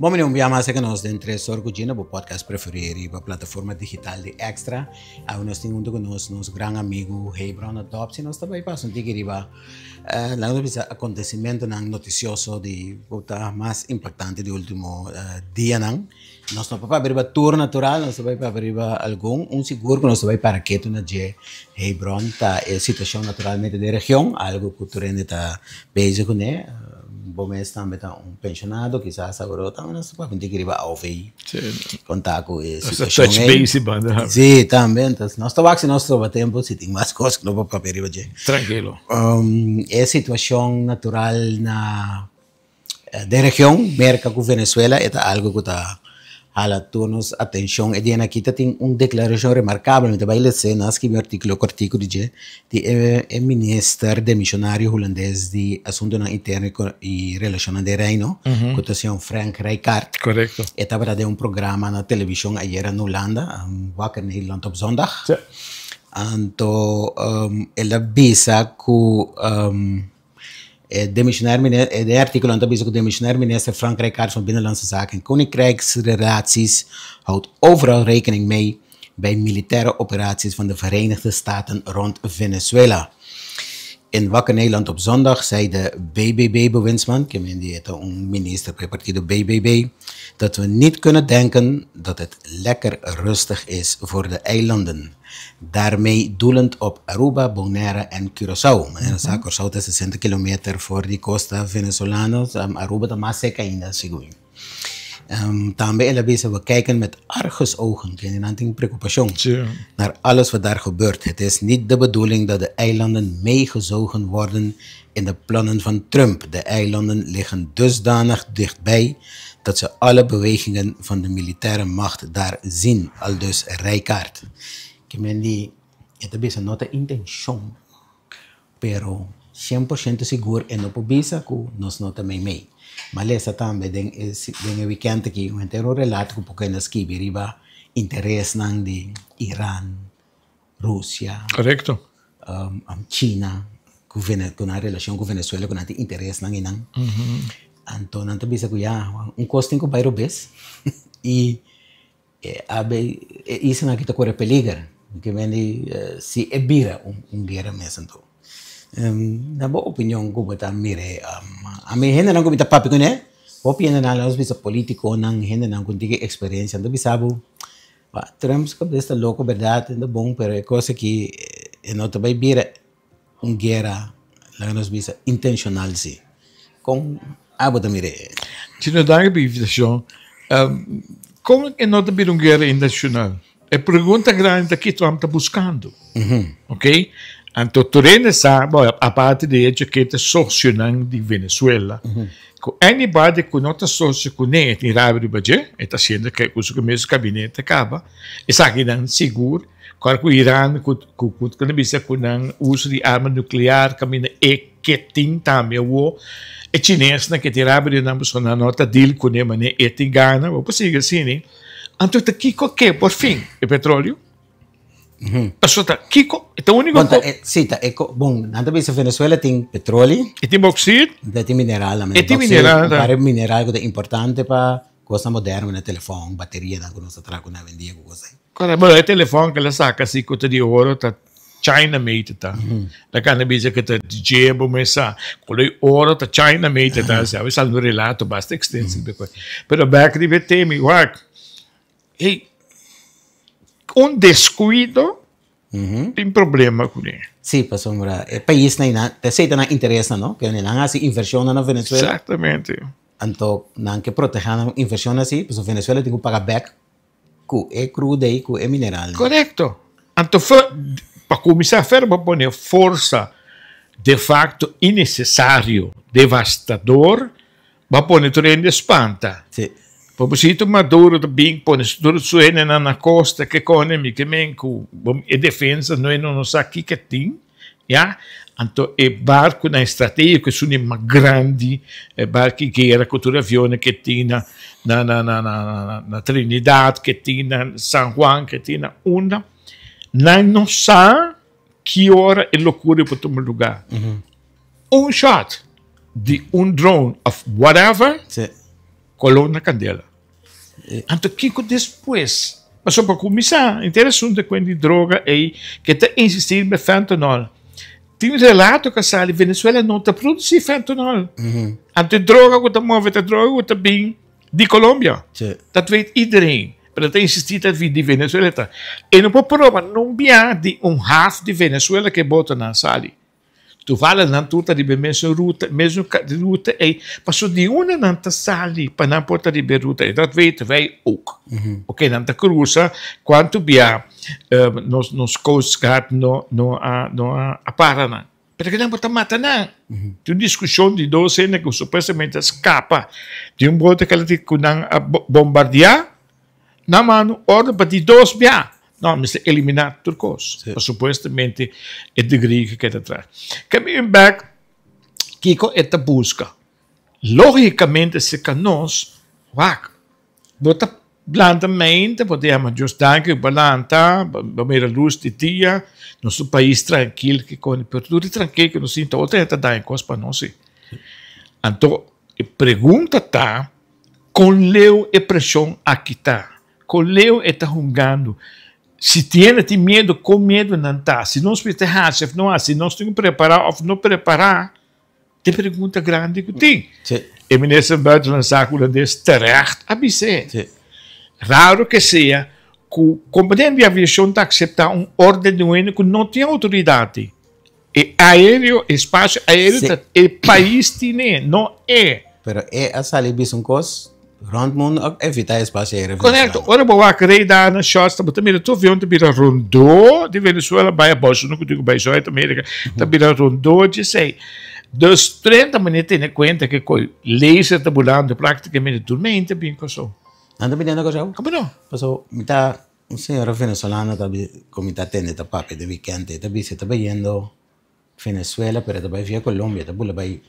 Bon bini un bia mas aki nos den Tres Or ku Gina, bo podcast preferí riba plataforma digital di Extra. Awe nos tin huntu ku nos nos gran amigu Hebron Adoptie. Nos ta bai pasa un tiki riba laga nos bisa acontecimentonan noticioso di ku ta mas impactante di ultimo dianan. Nos no por papia riba tur natural, nos ta bai papia riba algun. Un sigur ku nos ta bai para ketu na dje Hebron ta e situacion naturalmente den region, algo ku tur hende ta bezig kuné. Bo mes tambe ta un pensionado, kisas awor tambe nos ta papia un tiki riba AOV, kon ta ku e situacion ei. Touch base banda. Si, tambe. Entonces nos ta wak si nos troba tempo, si tin mas kos ku no por papia riba dje. Trankilo. E situacion natural na Den region, Merka ku Venezuela e ta algu ku ta hala tur nos atenshon. E dianan aki ta tin un deklarashon remarkabel, mi ta bai les'é, nan a skibi un artíkulo kòrtiku di dje, di e minister demishonario hulandes di Asuntunan Interno i Relashonnan den Reino, ku ta señor Frank Rijkaard. E tabata den un programa na televishon ayera na Hulanda, Wakker Nederland op Zondag. Anto el a bisa ku. E demissionair minister, e artíkulo ta bisa ku demissionair minister Frank Rijkaard van Binnenlandse Zaken en Koninkrijksrelaties houdt overal rekening mee bij militaire operaties van de Verenigde Staten rond Venezuela. In Wakker Nederland op zondag zei de BBB-bewindsman, ke men di e ta un minister pa e partido BBB, dat we niet kunnen denken dat het lekker rustig is voor de eilanden. Daarmee doelend op Aruba, Bonaire en Curaçao. Manera sa, Curaçao ta sesenta kilometer for di kosta venezolano, Aruba ta mas sek ainda, segun. Tambe el a bisa, we kijken met argusogen, kende nan tin preokupashon, naar alles wat daar gebeurt. Het is niet de bedoeling dat de eilanden meegezogen worden in de plannen van Trump. De eilanden liggen dusdanig dichtbij dat ze alle bewegingen van de militaire macht daar zien, aldus Rijkaard. Ke men di, e ta bisa no ta intenshon, pero shen por shento sigur e no por bisa ku nos no ta meimei. M'a lesa tambe den e den e wikènt aki un henter un relato ku por kende skibi riba interesnan di Iran, Rusia, Korekto. China ku Vene ku nan relashon ku Venezuela ku nan tin interesnan einan. Anto nan ta bisa ku ya un kos tin ku bai robes i e abe e islanan aki ta kore peliger. Ke men di si e bira un guera mes anto. Na bo opinion ku bo ta mira e ami hendenan ku mi ta papia kuné hopi hendenan nos bisa politikonan hendenan ku tin eksperensia nan ta bisa bo Trump su kabes ta loko berdad e ta bon pero e kos aki e no ta bai bira un guera laga nos bisa intenshonal si. Kon abo ta mira e? Si no danki pa e invitashon. Kon e no ta bira un guera intenshonal? E pregunta grandi ta ki Trump ta buskando. Ok? Anto tur hende sa, bo aparte di hecho ke ta sosionan di Venezuela, ku anybody ku no ta sosio kuné e tin rabia riba dje, e ta hasiendo ke ku su mes kabinete kaba, esakinan sigur, kor ku Iran ku ku ku ta bisa ku nan uso di arma nuklear kaminda e ke tin tambe awor, e chinesnan ke tin rabia di nan pasobra nan no ta deal kuné manera e tin gana, bo por sigui asina, anto ta kiko ke por fin? E petroleo? Pasobra ta kiko? E ta úniko Bon, ta e, sí, ta e ko, bon, nan ta bisa Venezuela tin petroli. E tin bauxit. E tin mineral tambe. E tin mineral Un par di mineral ku ta importante pa kosnan moderno manera telefòn, baterianan ku nos ta traha ku nan awendia ku kos ei. Kore, bueno, e telefòn ku el a saka si ku ta di oro ta China made ta. Ta kanda bisa ku ta dje bo mes sa. Ku di oro ta China made ta. Awe sali un relato basta ekstenso. Pero bèk riba e tema, wak. Hey, un descuido tin problema kuné. Sí, pasobra e paisnan einan, p'esei ta nan interesnan, no? Ke nan hasi invershonnan na Venezuela. Exactamente. Anto nan ke protehá nan invershonnan así, pasobra Venezuela tin ku paga bèk ku e crude ei, ku e mineralnan. Korekto. Anto pa kuminsá fer bo pone forsa de facto innesesario, devastador, Bo a pone tur hende spanta. Sí. Pobrecito Maduro ta bin pone tur su hendenan na costa ke kone mi ke men ku e defensa no e no sa kiko tin ya anto e barconan estrategico esun e mas grandi e barco di guera ku tur avionnan ke tin na na na na na Trinidad ke tin na San Juan ke tin na unda nan no sa ki ora e lokura por tuma lugar un shot di un drone of whatever Sí. Colon na candela. Anto kiko despues? Pasobra pa kuminsá, henter asuntu ku di droga ei ke ta insistí riba fentanol. Tin relato ku a sali Venezuela no ta produsí fentanol. Anto e droga ku ta move ta droga ku ta bin di Colombia. Dat weet iedereen. Pero ta insistí ta di Venezuela ta. E no por proba no bia di un haf di Venezuela ku e botonan sali. Toevallig nan tur ta riba e mesun ruta, mesun ruta ei, paso di unda nan ta sali pa nan por ta riba e ruta ei, dat weten wij ook. Oké, nan ta krusa, kuantu bia nos nos Coast Guard no no a no a para nan, pero ke nan por ta mata nan. Tin un diskushon di dos hende ku supuestamente a skapa di un bote ku nan a bombardiá. Na mano orde pa di dos bia. No, mester eliminá tur kos. Pa supuestamente e degree ku keda atras. Kami bin bek, kiko e ta buska? Logikamente serka nos, wak, bo ta lanta mente, bo ta yama Dios danki ku bo a lanta, bo mira lus di dia, nos ta un pais trankil, kiko, pero tur e trankil ku nos tin ta otro hende ta daña kos pa nos si. Anto e pregunta ta. Kon leu e preshon aki ta? Kon leu e ta hungando? Si tiene tin miedu, kon miedu nan ta? Si nos mester hasi òf no hasi? Si nos tin ku prepará òf no prepará? Ta e pregunta grandi ku tin. E minister di Buitenlandse Zaken hulandes terecht a bis'é. Raro ke sea ku kompania di aviashon ta akseptá un órden di un hende ku no tin outoridat. E aereo, e espacio aereo ta e pais tine, no e. Pero e a sali bisa un cos, rond mundo a evita e espacio aereo venezolano. Correcto, ora bo wak radar na shots ta bo ta mira tur avion ta bira rondó di Venezuela bai abou, esun ku tin ku bai Zuid America ta bira rondó djesei. Dus 30 manera tene cuenta ke koi laser ta bulando practicamente tur mente bin Kòrsou. Nan ta biniendo Kòrsou? Komo no? Paso mi ta. Un señora venezolano ta cu mi ta atende ta papia den weekend e ta bisa e ta bayendo Venezuela pero e ta bay via Colombia e ta bula bay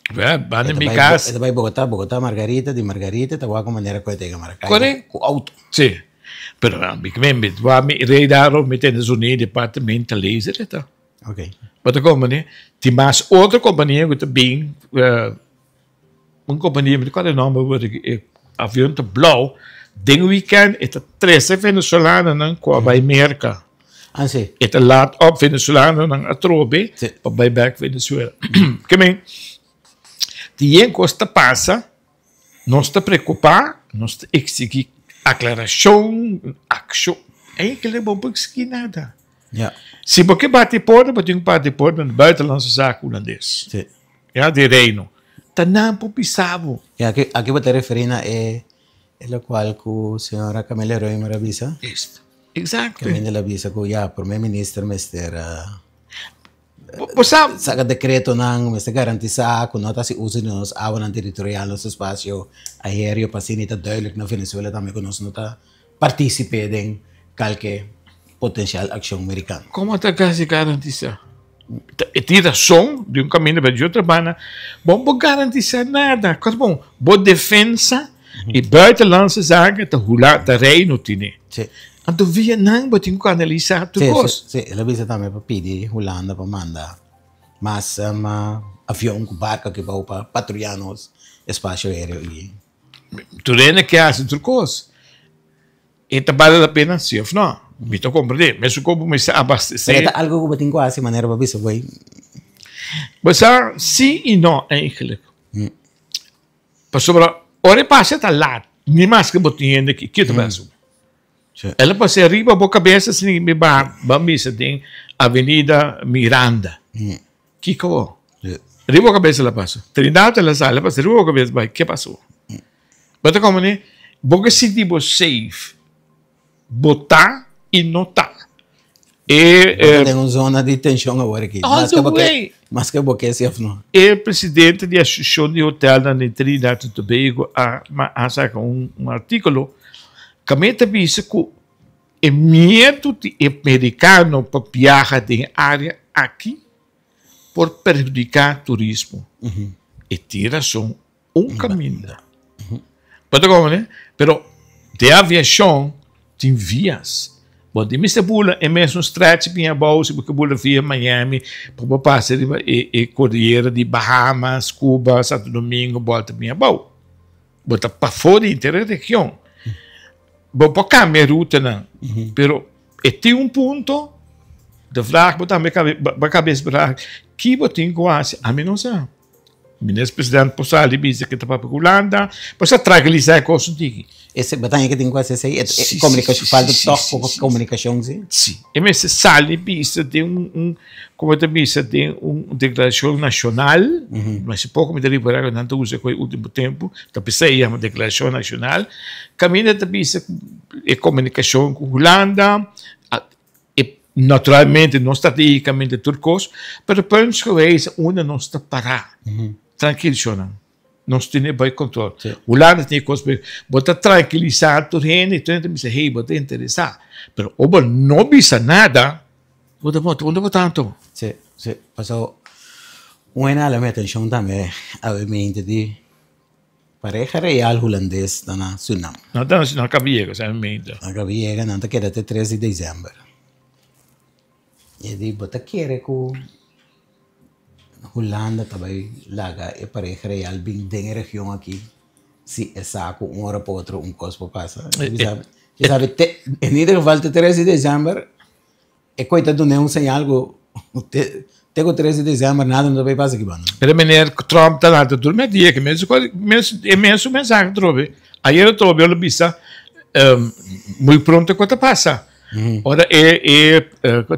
Banda mi cas. E ta bay Bogota, Bogota Margarita, di Margarita e ta wak un manera cu e ta yega Maracaibo cu auto. Si, pero mi mi rei daar mi tende zonido departamento laser e ta. Ok. Bo ta comprende? Tin mas otro compania cu ta bin. Un kompania, mi ta kòrda e nòmber awor, e avion ta blou, den wikènt e ta trese venezolanonan ku a bai Merka. Ah, si. E ta laat òp venezolanonan atrobe pa bai bèk Venezuela. Ke men, tin yen kos ta pasa, nos ta preokupá, nos ta eksigí aklarashon, akshon, enkele bo no por eksigí nada. Ja. Si bo ke bati porta, bo tin ku bati porta na buitenlandse zaken hulandes. Si. Ja, di Reino. Ta nan por bisa bo. Ja, aki, aki bo ta referí na e, e lokual ku señora Camelia Römer a bisa. Juist. Exacto. Caminda el a bisa ku ya, prome minister mester Bo, bo sa. saka dekretonan, mester garantisá ku no ta hasi uso di nos awanan teritorial, nos espasio aéreo, pa asina ta duidelijk na Venezuela tambe ku nos no ta partísipe den kalke potensial akshon merikano. Komo ta kasi garantisá? E tin rason di un kaminda pero di otro banda bo no por garantisá nada. Kos bon, bo defensa i buitenlandse zaken ta hula ta reino tine. Anto via nan bo tin ku analisá tur kos. Sí, el a bisa tambe pa pidi Hulanda pa manda mas avion ku barko aki bou pa patruyá nos espasio aéreo i. Tur hende ke hasi tur kos. E ta bale la pena si of no? Mi ta komprendé. Mesun kon bo mester abastesé. Pero e ta algu ku bo tin ku hasi manera bo bisa bo ei. Bo sa si i no eigentlik. Pasobra ora e pasa e ta lat. Ni maske bo tin hende aki, kiko ta bai hasi bo? El a pasa riba bo kabes asina mi baha ban bisa den Avenida Miranda. Kiko bo? Riba bo kabes el a pasa. Trinidad el a sali, el a pasa riba bo kabes bai. Ke pasó? Bo ta komprende? Bo ke sinti bo safe. Bo ta i no ta. E, Bo ta den un zona di tenshon awor aki. All the way. Maske bo ke si òf no. E presidente di Asosiashon di Hotelnan di Trinidad i Tobago a a saka un artíkulo kaminda ta bisa ku e miedu di e merikano pa biaha den e área aki por perhudiká turismo. E tin rason un kaminda. Bo ta komprende? Pero den aviashon tin vias. Bo tin mester bula e mesun stretch bin abou si bo ke bula via Miami pa bo pasa riba e e kordiyera di Bahamas, Cuba, Santo Domingo bolta bin abou. Bo ta pafó di henter e region. Bo por kambia rutanan, pero e tin un punto, de vraag bo tambe bo kabes vraag, ki bo tin ku hasi? Ami no sa. Minister president por sali bisa ke ta papia ku Hulanda, por sa trankilisa e kos un tiki. Ese bo ta haña ke tin ku hasi esei? E komunikashon, falta tòg poko komunikashon si? Si, e mester sali bisa den un, komo ta bisa, den un deklarashon nashonal, mester poko mi ta ripará ku nan ta usa e ultimo tempu, ta p'esei e yama deklarashon nashonal, kaminda ta bisa e komunikashon ku Hulanda, E naturalmente no strategicamente tur cos, pero puntsgewijs unda nos ta para. Trankil shownan. Nos tene bay control. Hulanda tin e cos bay. Bo ta trankilisa tur hende y tur hende ta bisa hey bo ta interesa. Pero ora bo no bisa nada, bo ta bon unda bo ta anto? Si, si. Paso un hende a hala mi atencion tambe awe mente di Pareha real hulandes ta na Surinam. Nan ta na Surinam, nan kaba yega sa mi mente. Nan kaba yega, nan ta keda te tres di december. E di bo ta kere ku Hulanda ta bai laga e pareha real bin den e region aki si e sa ku un ora pa otro un kos por pasa? E sabi te, en ieder geval te tres di december. E koe ta dun'é un señal ku te ku tres di desèmber nada no ta bay pasa aki banda. Pero meneer Trump ta lanta tur mes dia ke mes e mesun mensahe atrobe. Ayer atrobe el a bisa muy pronto e kos ta pasa. Ora e e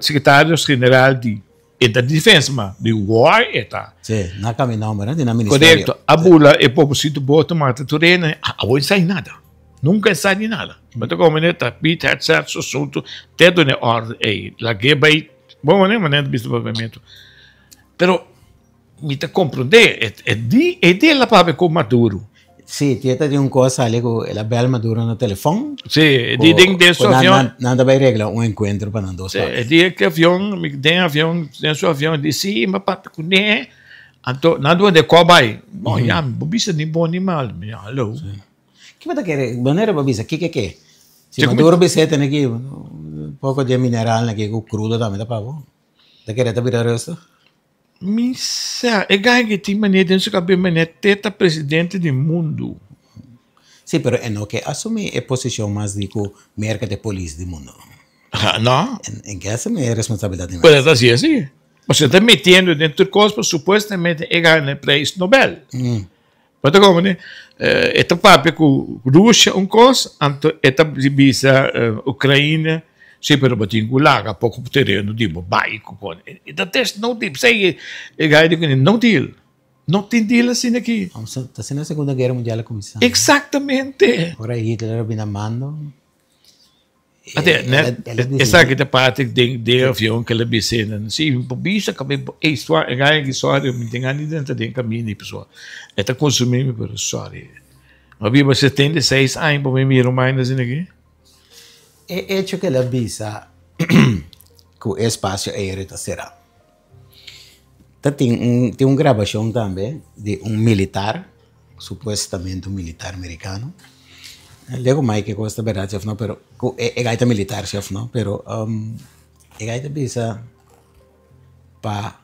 sekretario general di e ta defensa ma di war e ta. Si, nan a kambia nomber di nan ministerio. Korekto, a bula e poposito boto mata tur hende, awor esei nada. Nunka e sa di nada. Bo ta komo manera ta pit het set su asuntu te duna e orde ei. Lag'é bai bon manera manera ta bisa papiamentu. Pero mi ta komprondé e di e di el a papia ku Maduro. Sí, ti e ta di un kos sali ku el a bèl Maduro na telefòn. Sí, e di den den su avion. Nan ta bai regla un enkuentro pa nan dos papia. E di e avion, den avion, den su avion, e di sí, mi a papia kuné. Anto nan duna e kò bai. Bon, ya, bo bisa ni bon ni mal. Mi hallo. Ki bo ta kere? Manera bo bisa kiko ke? Si Maduro bis'é tene ki poko di e mineralnan aki ku krudo tambe ta pa bo. Ta kere ta bira rustig? Mi sa, e gai ke tin manera den su kabes manera te ta presidente di mundu. Si, pero e no ke asumi e posishon mas di ku Merka ta e polis di mundu. No. E ke asumi e responsabilidat di mas. Pero e ta hasi asi. Pasobra e ta metiendo den tur kos pa supuestamente e gana e prijs Nobel. Bo ta komprende? E ta papia ku Rusia un kos, anto e ta bisa Ukraina, si pero bo tin ku laga poko tereno di bo bai ku pone. Dat is no deal. P'esei e gai di kuné, no deal. No tin deal asina aki. Ta asina Segunda Guera Mundial a kuminsá. Eksaktamente. Ora Hitler a bini a mando. Esaki ta parti den den avion ke el a bisa nan. Si bo bisa ka bo ey swa e gaya aki sorry mi tin gana di drenta den kaminda pasobra e ta konsumi mi pero sorry. Mi a biba 76 aña pa mi mira un vaina asina aki. E hecho ke el a bisa ku e espasio aereo ta sera. Ta tin un tin un grabashon tambe di un militar, supuestamente un militar merikano. Lego mai ke kos ta bèrdat si òf no, pero ku e e gai ta militar si òf no, pero e gai ta bisa pa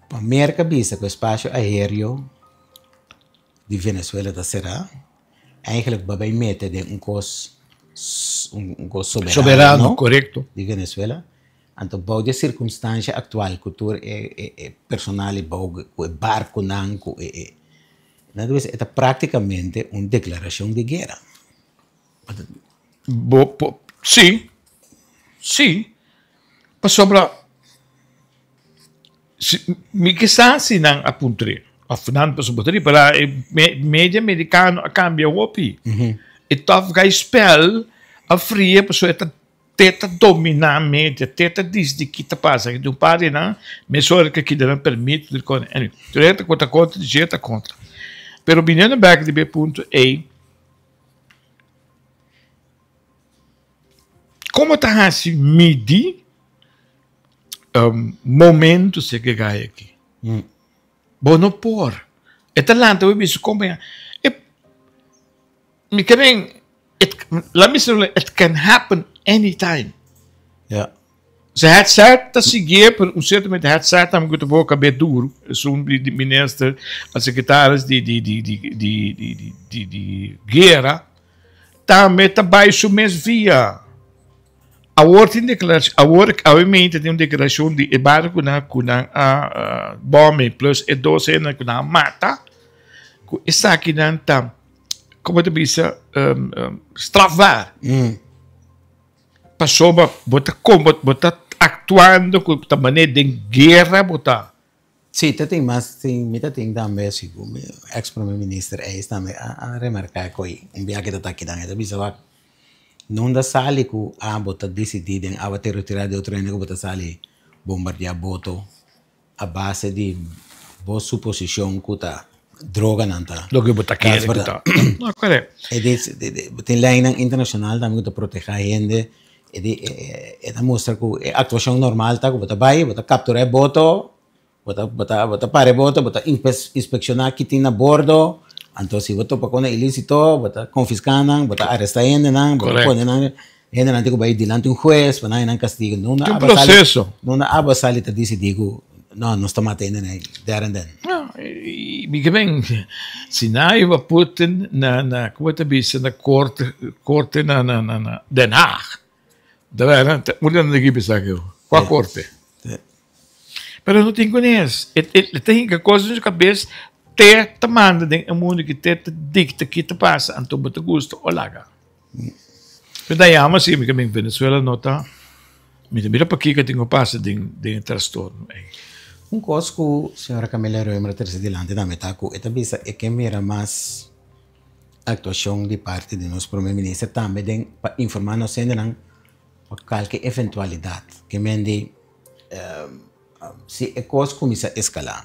pa Merka bisa ku espasio aereo di Venezuela ta será, Eigenlijk bo bai mete den un kos un kos soberano, Soberano, korekto. di Venezuela. Anto bou di e sirkunstansha aktual ku tur e e e personal i bou ku e barkunan ku e e nan ta bisa e ta praktikamente un deklarashon di guera. Bo por si, si, pasobra si mi ke sa si nan a puntr'é òf nan pasobra bo ta ripará e media merikano a kambia hopi. E tough guy spel a fria pasobra e ta Te ta dominá media, te ta disdi ki ta pasa aki. Un par di nan mesora ke keda nan permit di kos. Anyway, tur hende ku ta kontra di dje ta kontra. Pero biniendo bek riba e punto ei, komo ta hasi midi momento si ke gai aki? Bo no por. E ta lanta bo bisa komo ya. Mi ke men, it, laat me say, it can happen anytime. Ja. Se het set ta siguié, pero un ciertamente het set tambe ku ta boka be duro, esun di di minister, a secretaris di di di di di di di di di guera, tambe ta bai su mes via. Awor tin declaracion, awor awe tin un declaracion di e barconan cu nan a bombing plus e dos hendenan cu nan a mata, cu esakinan ta, como ta bisa, strafbaar. Pasobra bo ta bo ta actuando cu ta manera den guera bo ta. Sí, ta tin mas, tin, mi ta tin tambe si ku mi ex prome minister Eis tambe a a remarká ku ei un bia ke ta ta kidan e ta bisa wak nunda sali ku abo ta disidí den awa teritorial di otro hende ku bo ta sali bombardiá boto a base di bo suposishon ku ta droganan ta Loke bo ta kere ku ta. No, korek. E di tin leinan internashonal tambe ku ta protehá hende E di e ta mustra ku e aktuashon normal ta ku bo ta bai, bo ta kapturá e boto, bo ta bo ta bo ta para e boto, bo ta inspekshoná ki tin na bordo, anto si bo topa ku un ilisito bo ta konfiská nan, bo ta arestá hendenan, bo ta pone nan, hendenan tin ku bai dilanti un hues pa nan haña nan kastigo. Nunda Tin un abo sali, proseso. nunda abo sali ta disidí ku no, nos ta mata hendenan ei der en den. No, i mi ke men si nan a hiba Putin na na como ta bisa na korte korte na na na na Den Haag. Ta wèr unda nan ta kiba esaki ho? Kua korte? Pero no tin kunes. E e ta hinka kos den su kabes te ta manda den e mundu ki te ta dikta ki ta pasa anto bo ta gusta o laga. Mi ta yama si mi ke men Venezuela no ta mi ta mira pakiko tin ku pasa den den e trastorno ei. Un kos ku señora Camila Römer a trese dilanti tambe ta ku e ta bisa e ke mira mas aktuashon di parti di nos prome minister tambe den pa informa nos hendenan pa kalke eventualidat ke men di Si e kos kuminsá eskalá,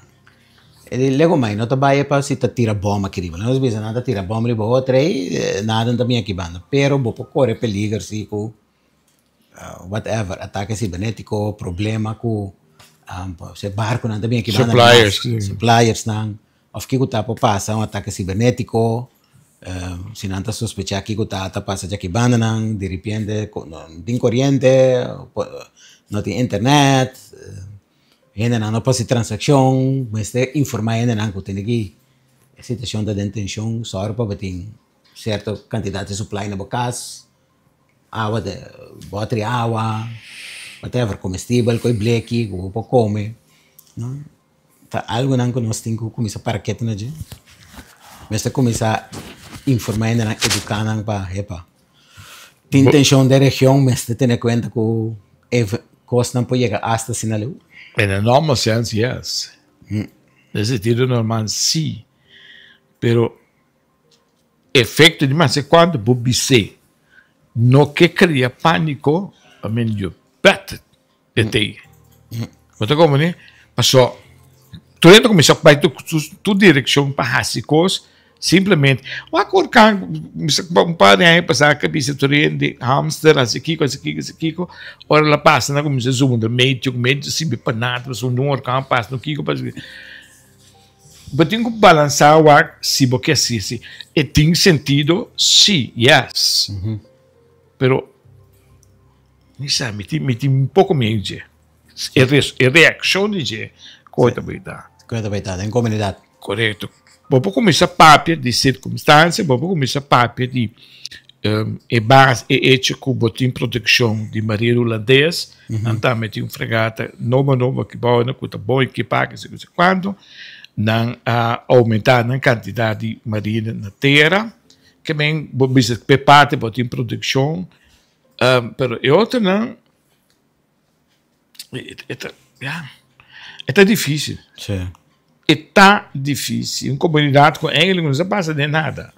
e di lego mai no ta bai pa si ta tira bòm aki riba. Nos bisa nan ta tira bòm riba otro ei, nada no ta bin aki banda. Pero bo por kore peliger si ku whatever, atake sibernétiko, problema ku se barkunan ta bin aki banda. Suppliers. Suppliersnan. Òf kiko ta por pasa un atake sibernétiko, si nan ta sospechá kiko ta ta pasa djaki bandanan, diripiente no tin koriente, no tin internet, hendenan no por hasi transakshon, mester informá hendenan ku tene ki e situashon ta den tenshon, sòru pa bo tin sierto kantidat di supply na bo kas, awa de bòter di awa, whatever, komestibel, koe bleki ku bo por kome. Ta algonan ku nos tin ku kuminsá para ketu na dje. Mester kuminsá informá hendenan, eduká nan pa hepa. Tin tenshon den region, mester tene kuenta ku e kosnan por yega asta asina leu. In a normal sense, yes. Den sentido normal, si. Pero efecto di mas e cuanto bo bis'é no ke crea panico, I mean you bet e tei. Bo ta comprende? Paso tur hende cuminsa bay tur direccion pa haci cos simplemente wak orkan un par di aña pasa ke bisa tur hende hamster haci kiko haci kiko haci kiko ora la pasa nan cuminsa zunda medio medio sirbi pa nada pasobra un orkan pasa un kiko pasa. Bo tin ku balansá wak si bo ke hasi si e tin sentido si yes pero mi sa mi tin mi tin un poko miedu dje e e reakshon di dje koe ta bai ta. Koe ta bai ta den komunidat. Korekto bo por kuminsá papia di sirkunstansia bo por kuminsá papia di E base e echo ku bo tin protekshon di marina hulandes, nan tambe tin un fregata nobo nobo aki bou ku ta bon ekipá kese kuse kuantu, nan a oumentá nan kantidat di marina na tera, ke men bo bisa p'e parti bo tin protekshon, pero e otronan E ta, ya, e ta difícil. Sí. E ta difícil. Un comunidad cu eigenlijk no sa pasa den nada.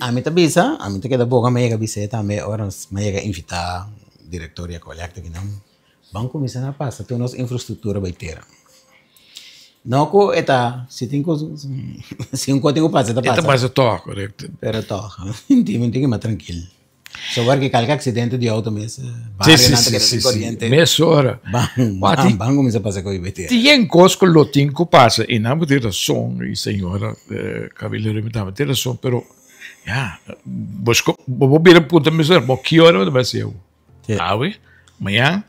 Ami ta bisa, ami ta keda boga, mi a yega bis'é tambe ora nos mi a yega invitá director di Aqualectra kinan, ban cuminsa na pasa tur nos infrastructura bay tera. No cu e ta, si tin cu, si un cos tin cu pasa, e ta pasa. E ta pasa tog, correcto. Pero tog, mi tin cu mas trankil. So ora ki kalke aksidente di outo mes, barionan ta keda sin koriente. Mesora. Ban, ban kuminsá pasa ku IBT. Tin kos ku lo tin ku pasa i nan bo tin rason i señora Caballero mi tambe tin rason pero ya bo bo bira puntra mesora bo ki ora bo ta bai hasi awo? Awe? Mañan?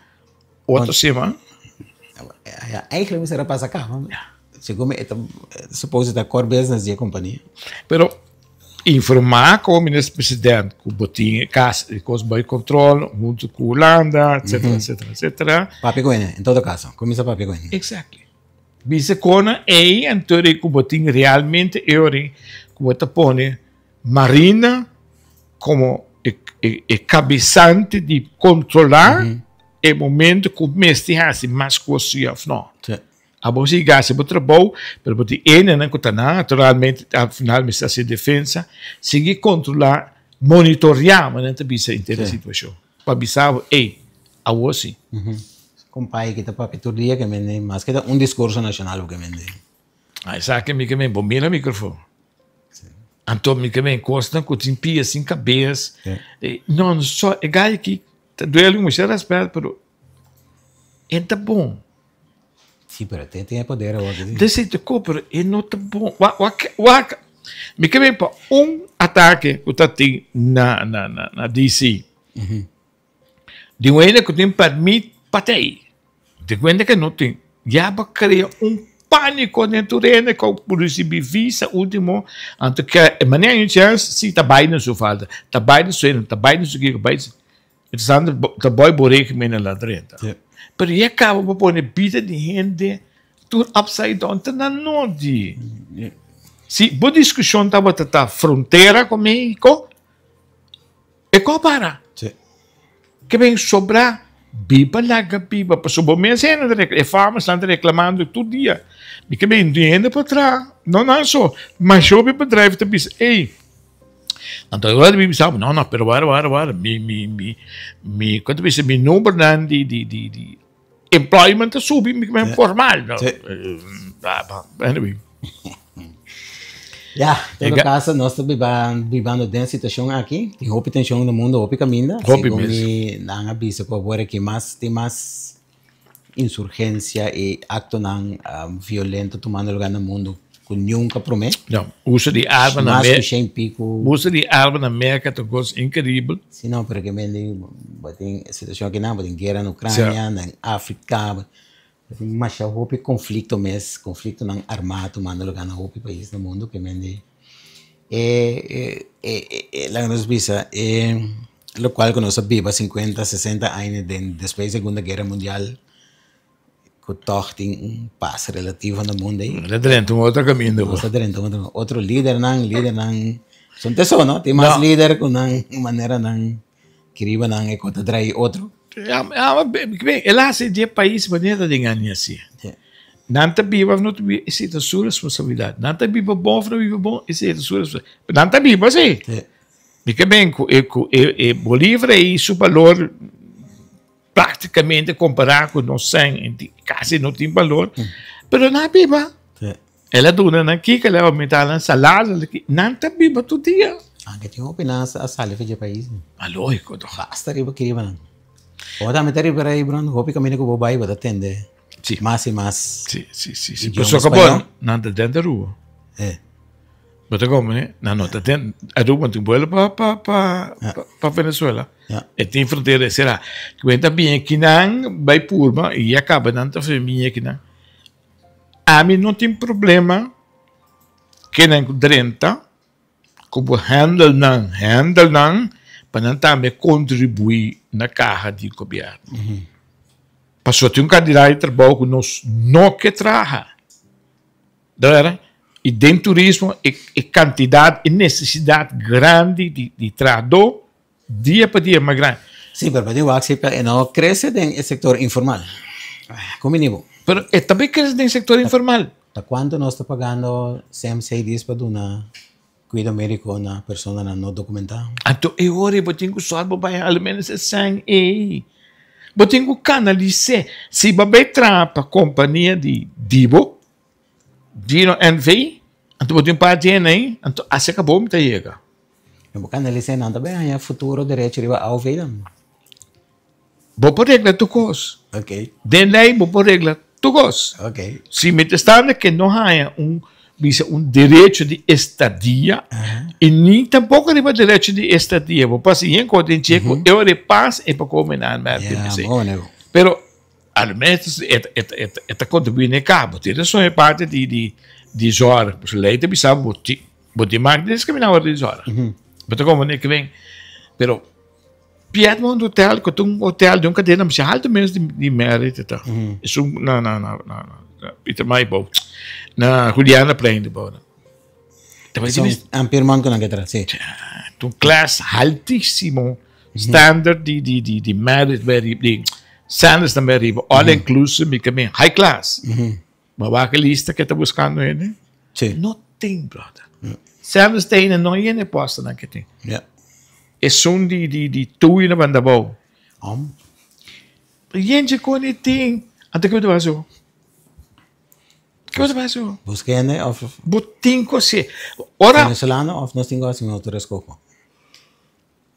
Otro siman. Ja, eigenlijk mester a pasa caba. Segun mi, e ta suppose ta core business di e compania. Pero informa como minister president cu bo tin e cas e cos bay control hunto cu Hulanda, etcetera, etcetera, etcetera. Papia cu hende, en todo caso. Cuminsa papia cu hende. Exactly. Bisa con ey anto di cu bo tin realmente e ori cu bo ta pone Marina como e cabesante di controla e momento cu mester haci mas cos si of no. Abo si haci bo trabou, pero bo tin enenan cu ta naturalmente al final mester haci defensa, sigui controla, monitorea, manera ta bisa henter e situacion. Pa bisa bo, ey, awor si. Compay ki ta papia tur dia ke mende, maske ta un discurso nacional bo ke mende. Ah, esaki mi ke men, bo mira microfoon. Anto mi ke men kosnan ku tin pia sin kabes. No, no so, e gai aki ta duele mucha respet, pero e ta bon. Si, pero e tin e poder awor. Desi te ko, pero e no ta bon. Wak, wak, wak. Mi ke men pa un atake ku ta tin na, na, na, na DC. Di un hende ku tin pèrmit pa tei. Di un hende ku no tin. Ya bo krea un pániko den tur hende ku por risibí visa último. Anto ke e manera un chèns si ta Biden su falta. Ta Biden su hende, ta Biden su kiko, Biden su. Interesante ta bòi bo régimen a la drenta. Pero ya kaba bo pone bida di hende tur upside down. Ta na nodi. Si bo diskushon tabata ta frontera ku México. E ko para. Sí. Ke ben sobra biba laga biba. Pasobra bo mes hende ta rekla, e farmers nan ta reklamando tur dia. Mi ke ben tin hende pa traha. No nan so. Masha hopi bedrijf ta bisa, ey. Anto ora mi bisa, no no, pero wara wara wara. Mi mi mi mi, kon ta bisa, mi numbernan di di di di employment ta subi, mi ke ben formal. Sí. Anyway. Ya, en todo caso, nos ta biba, bibando den situacion aki. Tin hopi tension na mundo, hopi caminda. Hopi Segun mes. mi nan a bisa cu awor aki mas, tin mas insurgencia y actonan um, violento tumando lugar na mundo cu nunca prome. No, uso di arma na Mas cu Mer- shen pico. uso di arma na Merca ta un cos increibel. Si no, pero ke men di, bo tin situacion aki nan, bo tin guera na Ucrania, na Africa, Ta tin masha hopi konflikto mes, konfliktonan armá tumando lugá na hopi pais na mundu ke men di e e laga nos bisa e lokual ku nos a biba sinkuenta sesenta aña den despues di segunda guera mundial ku tòg tin un pas relativo na mundu ei. Nos a drenta un otro kaminda Nos a drenta un otro otro lidernan lidernan son te so no tin mas lider ku nan manera nan Kiriba nan e kota drai otro. El a hasi di e pais manera den aña asi. Nan ta biba of no ta biba, esei ta su responsabilidat. Nan ta biba bon of no biba bon, esei ta su responsabilidat. Nan ta biba si. Mi ke ben ku e ku e Bolívar ei su balor praktikamente kompará ku nos sèn kasi no tin balor, pero nan a biba. El a duna nan kiko, el a oumentá nan salario, nan ta biba tur dia. Anke tin hopi nan a sali for dje pais. Ma lógiko toch. Basta riba kiriba nan. Bo tambe ta riba rei bro, hopi kaminda ku bo bai bo ta tende mas i mas. Si, si, si, si. Pasobra bo nan ta den Aruba. Bo ta komprende? Nan no ta den Aruba, nan tin vuelo pa pa pa pa Venezuela. E tin frontera será. Ku bo ta bini akinan bai purba i ya kaba nan ta bini akinan. Ami no tin problema kenen ku drenta ku bo handle nan, handle nan pa nan tambe kontribuí na kaha di gobièrnu. Pasobra tin un kantidat di trabou ku nos no ke traha. I den turismo e kantidat, e nesesidat grandi di trahadó Dia pa dia mas grandi. Sí, pero pa tin wak si e no crece den e sector informal. Con bini bo? Pero e ta bay crece den e sector informal. Ta cuanto nos ta pagando CMC dis pa duna cuido medico na personanan no documenta? Anto e ora ei bo tin cu sòrg bo bay al menos e sèn ei. Bo tin cu canalis'é. Si bo bay traha pa compania di Dibo, Dino NV, anto bo tin un par di hende ei, anto aserca bo mi ta yega. Bo kanalis'é nan ta bay haña futuro derecho riba AOV dan. Bo por regla tur kos. Ok. Den lei bo por regla tur kos. Ok. Si mientrastante ke no haña un bisa un derecho di estadia i ni tampoko riba derecho di estadia bo por hasi yen kos den dje ku e ora e pas e por kome nan Ya, bo ne bo. Pero. Almenos e e e e ta kontribuí na e kabo. Tin rason e parti di di di zorg. Pasobra lei ta bisa bo tin bo tin mag di diskriminá ora di zorg. Bo ta komprendé ke men. Pero Piedmont Hotel ku ta un hotel di un kadena masha altu mes di di Marriott ta. Esun na na na na Pietermaritzburg na Julianaplein di bou. Son Piedmont ku nan ke tra, si. Ta un klas altísimo. Standard di di di di Marriott bay riba di Sandals tambe riba all inclusive mi kamin high class. Ma wak e lista ke ta buskando hende? Si. No tin brother. Sandals ta hende no yena e postonan ke tin. Ja. Esun di di di Tui na Bandabou. Om. Yentje kon e tin. Anto ke bo ta wak aso? Ke bo ta wak aso? Buska hende of. Bo tin ku hasi. Ora. Venezolano of nos tin ku hasi un otro eskoho?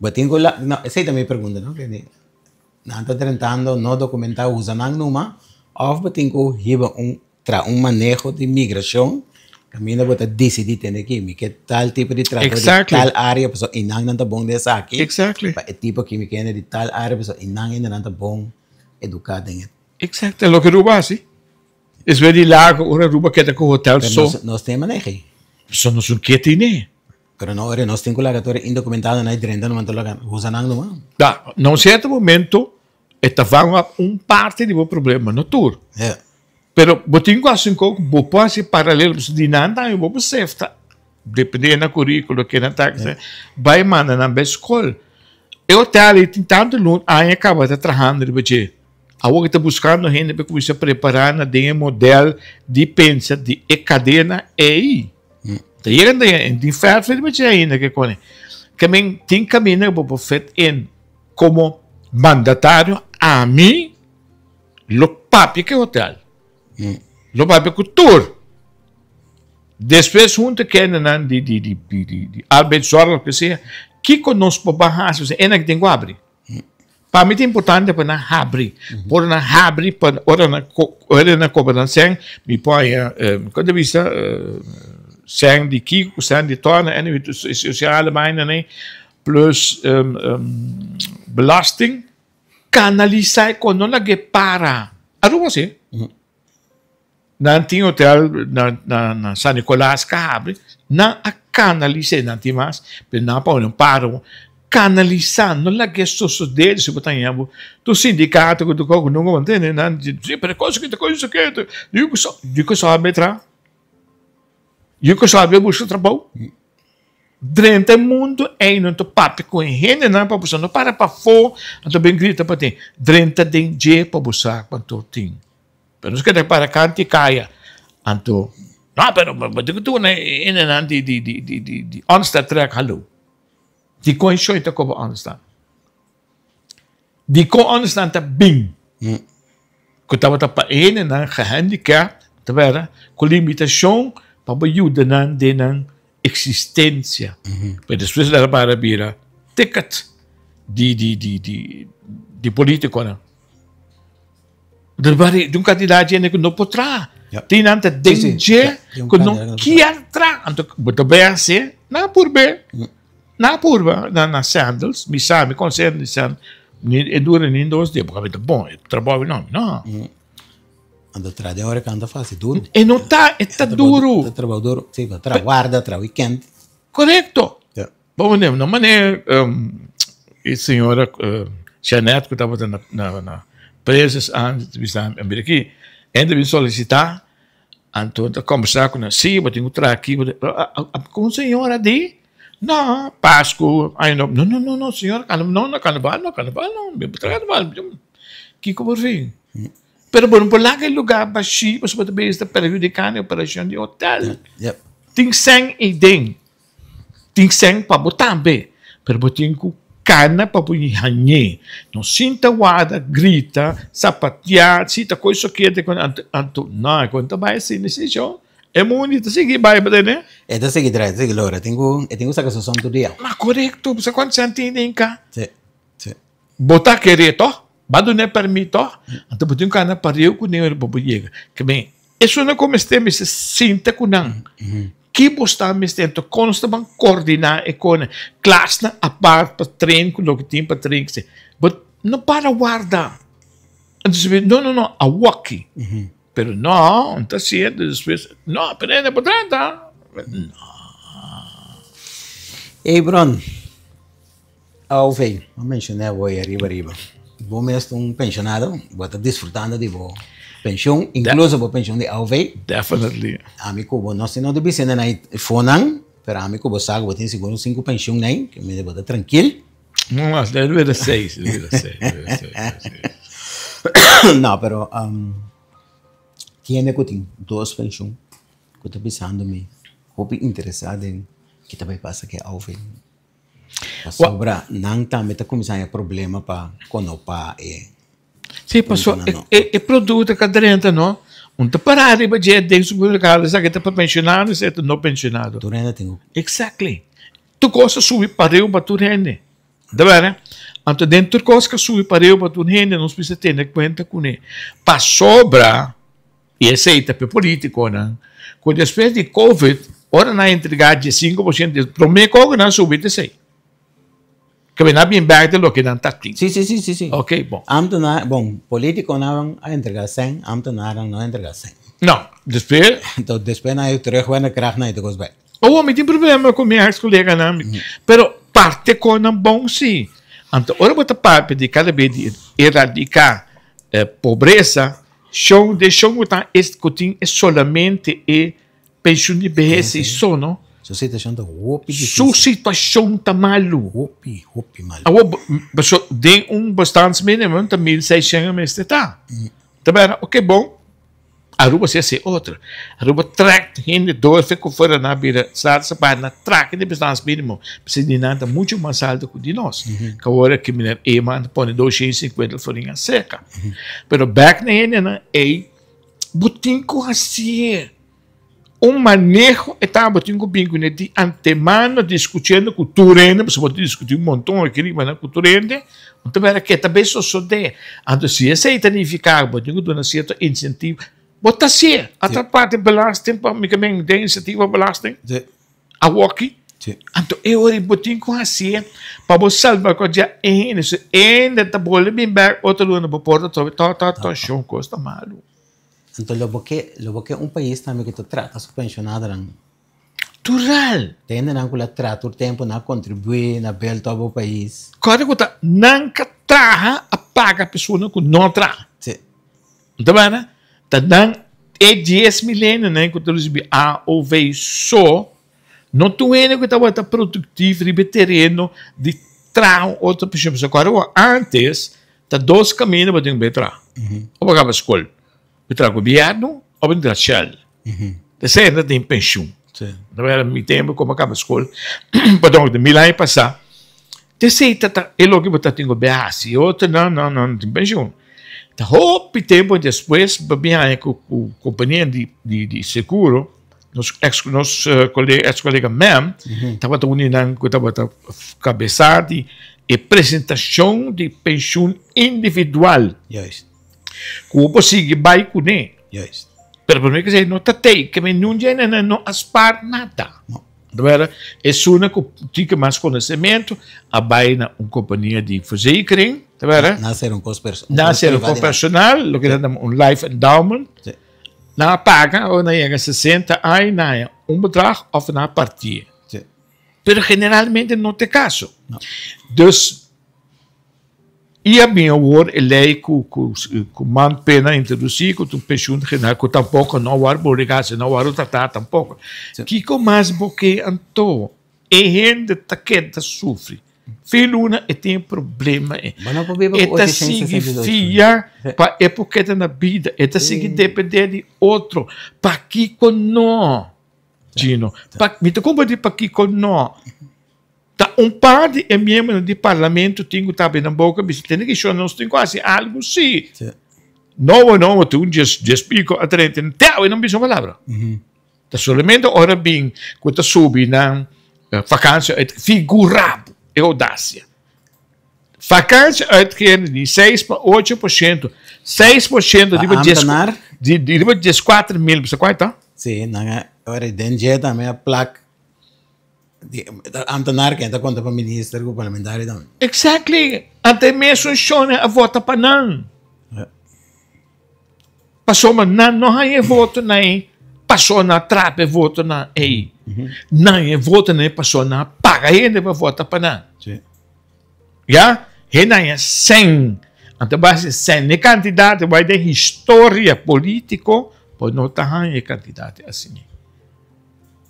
Bo tin ku la, no, esei ta mi pregunta, no? Kende nan ta drentando no dokumentá usa nan numa òf bo tin ku hiba un traha un maneho di migrashon kaminda bo ta disidí tende aki mi ke tal tipo di trabou di tal área pasobra einan nan ta bon den esaki pa e tipo aki mi ke hende di tal área pasobra einan hende nan ta bon eduká den e. Exacto, loke Aruba hasi. Despues di lago ora Aruba keda ku hotel so. Pero nos tin e maneho ei. Pasobra nos no ke tene. Pero no ora nos tin ku laga tur e indokumentadonan ei drenta numa ta laga usa nan numa. Da, na un sierto momento e ta van wak un parti di bo problema, no tur. Ja. Pero bo tin ku hasi un kos ku bo por hasi paralelo, pasobra di nan tambe bo por sefta, depende na kurikulo ke nan ta hasi, bai manda nan bai skol. E hotel ei tin tantu luna, aña kaba ta trahando riba dje. Awor ta buskando hende pa kuminsá prepará nan den e modèl di pensa di e kadena ei. Ta yega den e tin fèrf riba dje ainda ke kone. Ke men tin kaminda ku bo por fit in komo mandatario ami lo papia ku e hotel. Lo papia ku tur. Despues huntu ku hendenan di di di di arbeidszorg loke sea kiko nos por ban hasi pasobra e nan tin ku abri. Pa mi ta importante pa nan habri. Por nan habri pa ora nan ora nan cobra nan cen mi por haña con ta bisa cen di kiko cu cen di tona anyway sociale vaina nan plus belasting canalisa e con no laga e para. Aruba si. Nan tin hotel na na na San Nicolas ka habri, nan a kanalis'é, nan tin mas, pero nan a pone un paro, kanalisá, no lag'é sosodé si bo ta haña bo tur sindikato ku tur kos ku nunka bo tende, nan di si pero e kos aki ta kos esaki, yu ku sa, yu ku sa habri traha, yu ku sa habri buska trabou, drenta e mundu ei nan ta papia ku e hendenan pa bo sa, no para pafó anto bin grita pa tin, drenta den dje pa bo sa kuantu tin. Pero nos keda para kant i kaya. Anto, no, pero bo tin ku duna e hendenan di di di di di di ònderstand trèk haló. Dikon e shoi ta koba ònderstand? Dikon ònderstand ta bin? Ku tabata pa e hendenan gehandicap, ta bera, ku limitashon pa bo yuda nan den nan eksistensia. Pero despues nan a para bira ticket di di di di di politikonan. Di un kantidat hende ku no por traha. Tin nan ta den dje ku no kier traha. Anto bo ta bai hasi, nan a purba. Nan a purba na Sandals. Mi sa, mi konosé hende di Sandals. E dura ni dos dia, bo ta bon, e trabou no. No. Anto traha den ora kanta fásil, duru. E no ta, e ta duru. Ta trabou duru. Si, bo traha warda, traha wikènt. Korekto. Bo mane, no mane e señora Jeanette ku tabata na na na preses antes ta bisa mi, mira aki, hende ta bin solisitá, anto ta kombersá ku nan, si bo tin ku traha aki, bo tin ku un señora di, no, pasku, aña nobo, no no no no señora, no no karnaval no karnaval no, mi no por traha karnaval, kiko por fin? Pero bo no por laga e lugá bashí pasobra bo ta bisa ta perhudikando e operashon di hotel. Tin sèn eiden. Tin sèn pa bo tambe, pero bo tin ku kana pa bo hañ'é. No sinta warda, grita, sapatiá, si ta koe sokete ku anto, anto no, e kon ta bai asina si sho. E mundi ta sigui bai pa tene. E ta sigui traha, e ta sigui logra. E tin ku, e tin ku saka su sòn tur dia. Ma korekto, bo sa kuantu sèn tin den ka? Si, si. Bo ta kere tòg? Bo a dun'é pèrmit tòg? Anto bo tin ku anda pareu ku nan pa bo yega. Ke men, esun ku mester mester sinta ku nan. Ki bo sta mester? Anto kon nos ta ban koordiná e kosnan? Klasnan apart pa train ku loke tin pa train. Bo no para warda. Anto no, no, no, awoki. Pero no, no ta cierto. Despues, no, pero hende por trata. No. Ey, Bron. AOV, bo menciona bo ahí arriba arriba. Bo mes ta un pensionado, bo ta disfrutando di bo pension, incluso bo pension di AOV. Definitely. Ami cu bo, no si no ta bisa na fonan, pero ami cu bo sa cu bo tin sigur un cinco pension na ahí, cu bo ta trankil. No mas, debe bira seis, debe bira seis, debe bira seis, debe bira seis. No, pero um, kende ku tin dos penshun ku ta bisando mi hopi interesá den ki ta bai pasa ku e AOV. Pasobra nan tambe ta kuminsá haña problema pa konopa e Sí, paso e, e producto ka drenta, no? Un ta para riba dje den supermercado, esaki ta pa pensionado, esaki ta no pensionado. Tur hende tin ku. Exactly. Tur kos a subi pareu pa tur hende. Ta bèrdè? Anto den tur kos ku a subi pareu pa tur hende nos mester tene kuenta kuné. Pasobra, i esei ta pa e polítikonan, ku despues di covid, ora nan a entregá diesinku por siento, promé kos ku nan a subi ta esei. Ke nan a bin bèk den loke nan ta tin. Sí, sí, sí, sí, sí. Oké, bon. Ámtenar, bon, polítikonan a entregá sèn, ámtenarnan no a entregá sèn. No, despues. Anto despues nan a terugwerkende kracht nan e ta kos bèk. Oh, mi tin problema ku mi ex koleganan, pero parte kon nan bon si. Anto ora bo ta papia di kada bes di eradiká pobresa, shon den shon ku ta es ku tin e solamente e penshun di behes i so no. Su situashon ta hopi difisil. Su situashon ta malu. Hopi, hopi malu. Awor, paso den un bestaansminimum ta 1600 a mester ta. Ta bera, oke bon. Aruba si hasi otro. Aruba trek hende door fe ku fuera nan bira sar sa na trek di bestaansminimum. Pasobra di nan ta mucho mas alto ku di nos. Ku awor aki meneer Eman ta pone 250 florin aserka. Pero bek na hendenan ey bo tin ku hasié un maneho e tabatin ku bin kuné di antemano diskutiendo ku tur hende pasobra bo ta diskutí un monton aki riba nan ku tur hende bo ta mira ke ta bay sosodé anto si esei ta nifiká ku bo tin ku duna sierto insentivo bo ta hasié ata parti belasting pa mi ke men den insentivo belasting awoki anto e ora bo tin ku hasié pa bo salbaguardiá e hende si e hende ta bolbe bin bèk otro luna bo por ta trobe to to to shon kos ta malu. Anto lo bo ke, lo bo ke un pais tambe ku ta trata su penshonadonan. Tural! Ta hendenan ku la traha tur tempu, nan a kontribuí, nan a bel tok bo pais. Kòrda ku ta nan ka traha a paga personanan ku no traha. Sí. Ta bèrdad? Ta nan e dies mil hendenan ku ta risibí AOV so, no tur hende ku tabata produktief riba e tereno di traha un otro penshon. Pasobra kòrda ku ántes Ta dos kaminda bo tin ku bai traha. O bo kaba skol, bo traha gobièrnu o bo traha Shell. Esei ta tin penshun. Ta wèl mi tempu ku bo kaba skol, pardon, di mil aña pasá, ta esei ta ta e loke bo ta tin ku bai hasi. E otro nan no no tin penshun. Ta hopi tempu despues bo bin haña ku kompania di seguro. Nos ex nos colega ex colega Mem tabata un di nan ku tabata kabesá di e presentashon di penshun individual. Juist. Ku bo por sigui bai kuné. Juist. Pero promé ku esei no ta tei, ke men niun dje nan no a spaar nada. No. Debera esunnan ku tin ke mas konosementu a bai na un kompania di verzekering, debera. Nan a ser un kos personal. Nan a ser un kos personal, loke nan ta yama un life endowment. Sí. Nan a paga ora nan yega 60 aña nan haña un bedrag of nan a partié. Sí. Pero generalmente no ta e kaso. No. Dus i a bin awor e lei ku ku ku man pena a introdusí ku ta un penshun general ku tampoko no a wòrdu obligá, no a wòrdu tratá tampoko. Sí. Kiko mas bo ke anto? E hende ta keda sufri. Fin luna e tin e problema e. Bo no por biba E ku ta 862. sigui fia pa e por keda na bida. E ta sigui depende di otro. Pakiko no, Gino? Pa, mi ta komprende pakiko no. Ta un par di e miembronan di parlamento tin ku ta abri nan boka bisa tene ki shon nos tin ku hasi algu si. No, no, tin un djes piko a trenta te awe nan bisa un palabra. Ta solamente ora bin ku ta subi nan vakantie uit figura bo e oudasia. Vakantie uitkering di seis pa ocho por shento, 6% riba dies di riba 14.000, bo sa kual ta? Si, nan a ora den dje tambe a plak di ambtenaar ken ta konta pa minister ku parlamentario tambe. Exactly, ante e mesun shonnan a vota pa nan. Pasobra nan no haña e votonan ei pasobra nan a trapa e votonan ei. Nan haña e votonan ei pasobra nan a paga hende pa vota pa nan. Ya, hende haña sèn. Anto base sèn e kantidat bai den historia polítiko bo no ta haña e kantidat asina.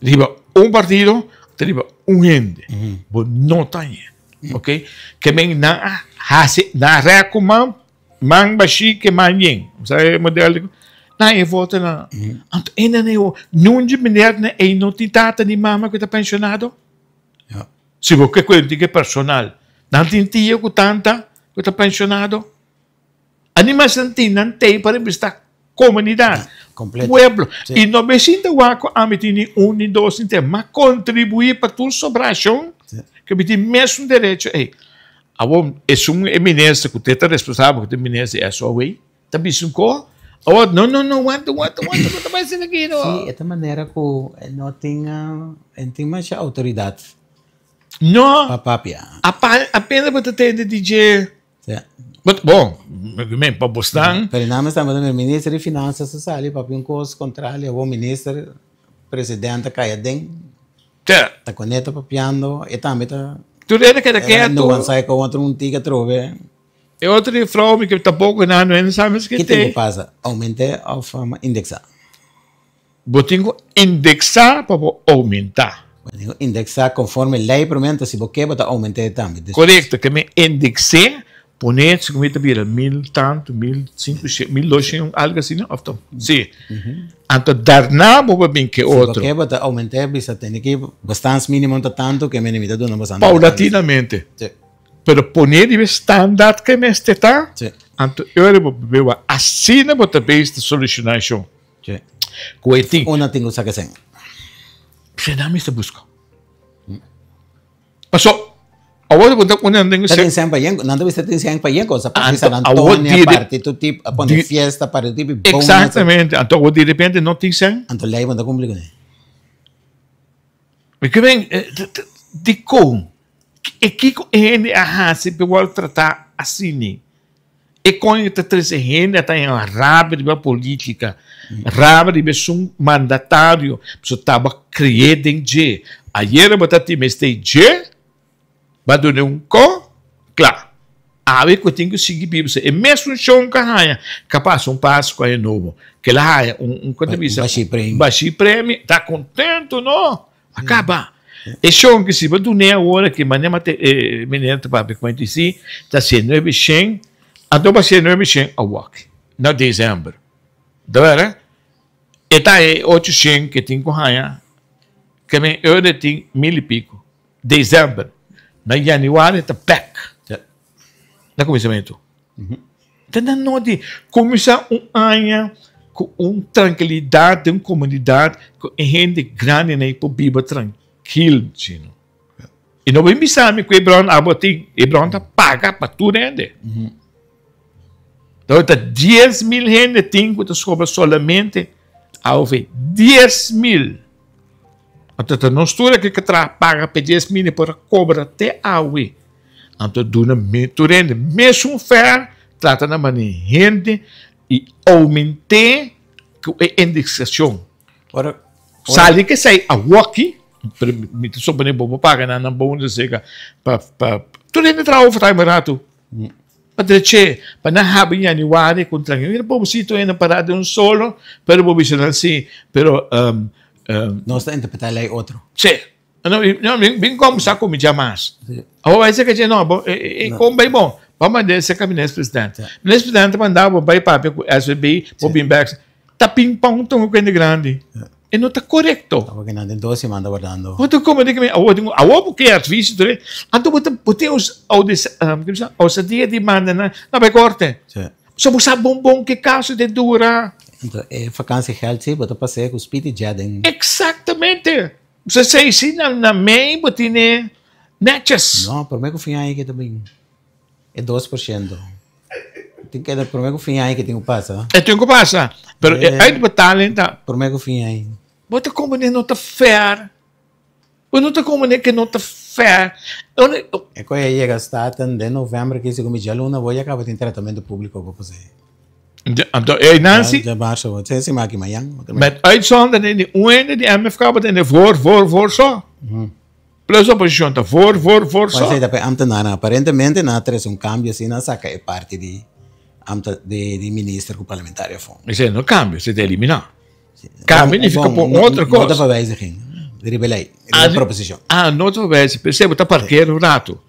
Riba un partido ta riba un hende. Bo no ta haña. Ok, ke men nan a hasi nan a rèk ku man. Man bashí ke man yen. Sa e model di nan e vota nan. Anto e nan e nunchi meneer nan ei no tin tata ni mama ku ta pensionado. Ja. Si bo ke kuenta ke personal. Nan tin tio ku tanta ku ta pensionado. Animas nan tin nan tei pa representa komunidat, Completo. pueblo. Sí. I no be sinta wak ku ami tin ni un ni dos ni tres. Ma kontribuí pa tur sobrashon Sí. ke mi tin mesun derecho ei. Awor esun e minister ku te ta responsabel ku ta minister di SOW ta bisa un ko awor no no no wanta wanta wanta ku ta bai asina aki no. Sí, e ta manera ku e no tin e no tin masha outoridat No. pa papia. Apenas bo ta tende di dje. Sí. But bon, mi pa bosnan. Pero nan mester manda mi minister di finanzas a sali papia un kos kontrali awor minister presidente a kai aden. Te. Ta con e ta papiando, e tambe ta. Tur hende keda ketu. No wan sai con otro un tika trobe. E otro di vrouw mi ke tampoko nan no hende sa mes ke Ki te. tin ku pasa? Aument'é of indeksá? Bo tin ku indeksá pa bo oumentá. Bo tin ku indeksá konforme lei promé, si bo ke bo ta oument'é tambe. Korekto, ke mi indeks'é Pone si mi ta bira mil tantu, mil sinku shen, mil dos shen, algu asina, of ta? Si. Anto daarna bo por bin ke otro. Si bo ke bo ta oument'é bisa tene ki bestaansminimum ta tantu ke mi ta duna boso. Paulatinamente. Si. Pero pone riba e standaard ke mester ta, Si. anto e ora bo por wak asina bo ta bezig ta solushoná eshon. Si. Ku e tin. Unda tin ku saka esei? Esei nan mester buska. Paso, awor bo ta pone nan den Ta tin sèn pa yen, nan ta bisa tin sèn pa yen cosa. Parti San Anto, awor Antonio, di parti tur tip, a pone di fiesta, parti tur tip bonus. Exactamente, anto awor di repente no tin sèn. Anto lei bo no ta cumpli kuné. Mi ke men, dikon? E kiko e hende a hasi pa e wòrdu tratá asina? E kon e ta trese hende a ta en rabia riba politica, rabia riba esun mandatario, pasobra taba creé den dje. Ayera bo ta tin mester dje, bo a duna un ko, kla. Awe ku tin ku sigui biba e mesun shon ku a haña, kapas un Pascua aña nobo, ke el a haña un, un, kon ta bisa? Bashi premio, ta contento no. A kaba. E shon ki si bo dun'é awor aki, manera mate e meneer ta papia ku mi si, ta hasié nuebe shen, anto bo hasié nuebe shen awor, na desèmber. Ta wèr? E ta e ocho shen ke tin ku haña, ke men euro e tin mil i piko, desèmber. Na yanüari ta bèk na kuminsamentu. Ta na noti kuminsá un aña ku un trankilidat den un komunidat ku e hende grandinan ei por biba trankil chino. I no bin bisa mi ku e bròn abo tin, e bròn ta paga pa tur hende. Ta 10.000 hende tin ku ta sobra solamente AOV. 10.000! Anto ta nos tur aki ku traha paga pa e 10.000 e por a kobra te awe. Anto duna tur hende mesun fèr, trata na manera hende i oument'é ku e indeksashon. Ora, Sali ke esei awoki, pero mi ta suponé bo por paga nan nan bonus esei pa pa tur hende traha overtime un ratu. Pa dreché, pa nan habri yanüari ku tranquilo. Mira pobrecito hende pará den un solo, pero bo bisa nan si, pero Nos ta interpretá lei otro. Sí. No, no, bin komsa ku mi djamas. Awor bai seka dje no, bo e kon bai bon. Bo manda e seka minister presidente. Minister presidente manda bo bai papia ku SVB, bo bin bek. Ta ping pong tongo ku hende grandi. E no ta korekto. Awor ke nan den dos siman ta wardando. Bo ta komo di awor tin awor bo ke advies tur e. Anto bo ta bo tin ousadia di manda nan na bai korte. So bo sa bon bon ke kaso ta dura. Anto e vakansiegeld si bo ta pas'é ku speed i jet den. Eksaktamente. Bo sa si na mei bo tine netjes. No, promé ku fin aña ke ta bin e 2%. Tin keda promé ku fin aña ke tin ku pasa. E tin ku pasa, pero e uitbetaling ta. Promé ku fin aña. Bo ta komprendé no ta fair. Bo no ta komprendé ke no ta fair. E koe a yega Staten den novèmber ki segun mi djaluna bo ya kaba tin tratamentu públiko pa pas'é. Anto e Nancy. Ja, marzo, wat zijn ze maken mañan? Met uitzondering di un hende di MFK wat in de voor, voor, voor so. Plus oposishon ta voor, voor, voor so. Mas ta ambtenaren aparentemente na tres un cambio asina saca e parti di ambte di di minister cu parlamentario afo. Esei no cambio, esei ta elimina. Cambio nifica pon otro cos. Nota van wijziging, riba e ley, riba e proposicion. Ah, nota van wijziging, p'esei bo ta parkeer un rato.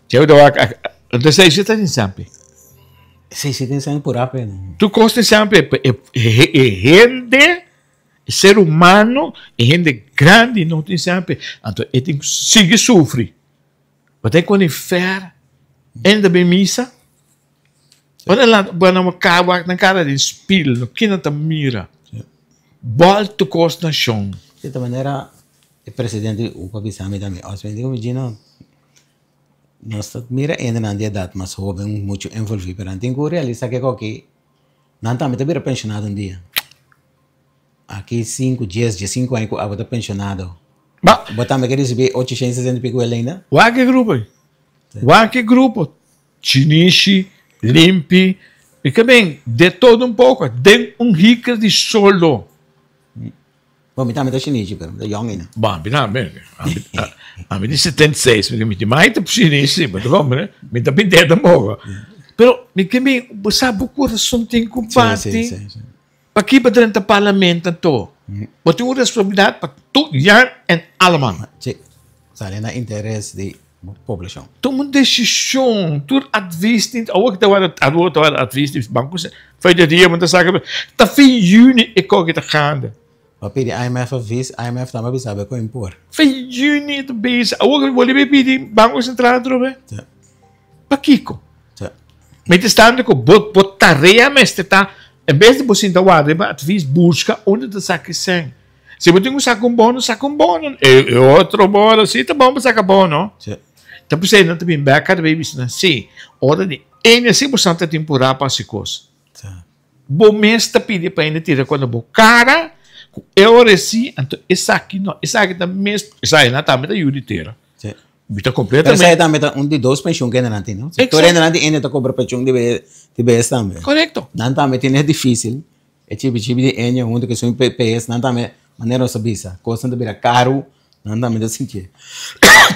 Dje bo ta wak, entonces esei ta tin semper. Esei si tin semper pura pena. Tur cos tin semper, e hende, e ser humano, e hende grandi no tin semper, anto e tin cu sigui sufri. Bo ta con e fer, enda bin misa. Ora nan lanta bo nan kaba wak nan kara den spil, no kina ta mira. Bòltu kos nashon. Di ta manera e presidente di upa bisa mi tambe, Oswin dico mi Gino, nos ta mira hendenan di edat mas hoben muchu envolvi pero nan tin ku realisa ke koki nan tambe ta bira penshonado un dia. Aki sinku, dies, diesinku aña ku abo ta penshonado, bo tambe ke risibi 860 i piku el ainda? Wak e grupo ei, wak e grupo. Chinishi, limpi, mi ke ben de todo un poco, den un hiker di solo. Bon, mi tambe ta chinishi, pero mi ta yong ainda. Bon, mi tambe, ami di 76, mi di mai ta chinishi, bo ta comprende? Mi ta pint'e tampoco. Pero mi ke ben, bo sa bo curason tin cu bati. Paki bo drenta parlamento anto? Bo tin un responsabilidad pa tur jan en alleman. Si, sali na interes di bo poblacion. Tuma un decision, tur advies tin, awor ki ta worde, awor ta worde advies di Banco Central, fecha dia bo ta saca, ta fin juni e koki ta gaande. Bo a pidi IMF advies, IMF tambe a bisa bo con impor. Fin juni e ta bezig, awor bo libe pidi Banco Central atrobe? Si. Pakiko? Si. Mientras tanto bo, bo tarea mester ta En bes di bo sinta warda riba advies, buska unda ta saka e sèn. Si bo tin ku saka un bono, saka un bono. E e otro bono, si ta bon pa saka bono. Sí. Ta p'esei nan ta bin bèk kada bes bisa nan, sí, ora di ene si bo san ta tin purá pa hasi kos. Sí. Bo mes ta pidi pa hende tira kontra bo kara, ku e ora si, anto esaki no, esaki ta mes, esaki nan tambe ta yu di tera. Sí. Mi ta completamente. Pero esei tambe ta un di dos pensioen ku hendenan tin, no? Si tur hendenan tin ende ta kobra pensioen di di bes tambe. Korekto. Nan tambe tin e difisil, e chibi chibi di ende huntu ku esun PS, nan tambe, manera nos a bisa, kosnan ta bira karu, nan tambe ta sintié.